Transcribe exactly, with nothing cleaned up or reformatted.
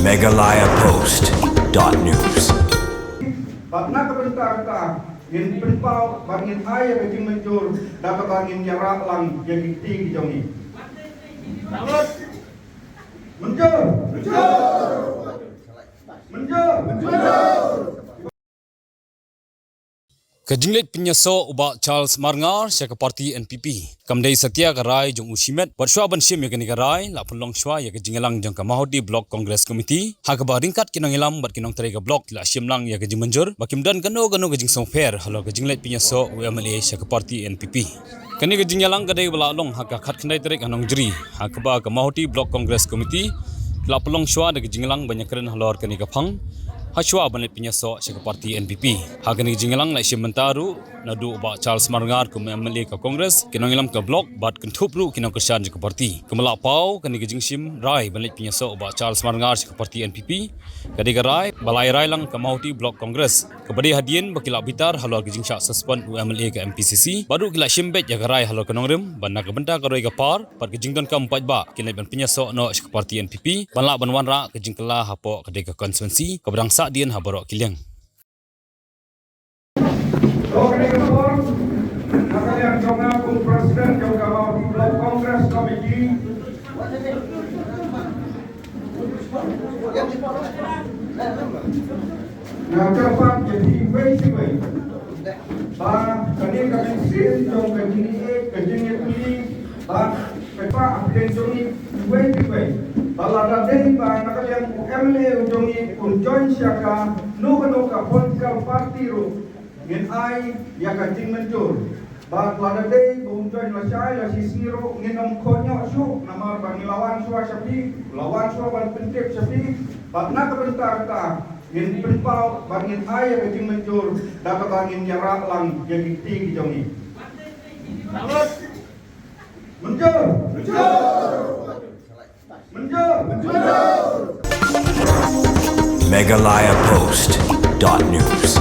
Meghalaya Post dot news. Bad na ka bynta kata, ngin pynpaw bad ngin ai ïa ka jingmynjur da kaba ngin ïarah lang ïa ki kti ki jong ngi. Mynjur! Mynjur! Mynjur! Ka jingleit pynïasoh u Bah Charles Marngar sha ka party N P P kam dei satia ka rai jong u shimet, bad shuwa ban shim ïa kane ka rai la pynlong shuwa ïa ka jingïalang jong ka Mawhati Block Congress Committee, ha kaba ryngkat ki nongïalam bad ki nongtrei ka block ki la shim lang ïa ka jingmynjur ba kim don kano kano ka jingsngewpher halor ka jingleit pynïasoh u M L A sha ka party N P P. Kane ka jingïalang ka dei ba la long ha ka khatkhyndai tarik ha Nongjri, ha kaba ka Mawhati Block Congress Committee ki la pynlong shuwa da ka jingïalang ban ïakren halor kane ka phang, ha shuwa ban leit pynïasoh sha ka party N P P. Ha kane ka jingïalang la shim bynta ruh naduh u Bah Charles Marngar kum M L A ka Congress, ki nongïalam ka block bad kynthup ruh ki nongkyrshan jong ka party. Kumba la paw kane ka jingshim rai ban leit pynïasoh u Bah Charles Marngar sha ka party N P P, ka dei ka rai ba la ïarai lang ka Mawhati Block Congress, kaba dei hadien ba ki la bitar halor ka jingshah suspend u M L A ka M P C C, bad ruh ki la shim beit ïa ka rai halor ka nongrim, bad na ka bynta ka roi ka par bad ka jingdonkam paidbah, kin leit ban pynïasoh noh sha ka party N P P ban lah ban wanrah ka jingkylla hapoh ka dei ka constituency kaba dang sahdien ha baroh ki liang. Ka dei ka por, na ka liang jong nga kum President jong ka Mawhati Block Congress Committee, nga kyrpad ïa phi uwei pa uwei ba kane ka mynsiem jong ka jingïeit, ka jingïeit, ba ka pa hapdeng jong ngi uwei pa uwei, ba lada dei ba na ka liang u M L A u jong ngi un join sha kano kano ka political party ruh, ngin ai ïa ka jingmynjur. Bad lada dei ba un join lashai lashisngi ruh, ngin ym kohnguh shuh, namar ba ngi la wan shuwa sha phi, la wan shuwa ban pyntip sha phi. Bad na ka bynta kata, ngin pynpaw bad ngin ai ïa ka jingmynjur da kaba ngin ïarah lang ïa ki kti ki jong ngi. Mynjur! Mynjur! Mynjur! Meghalaya Post dot news.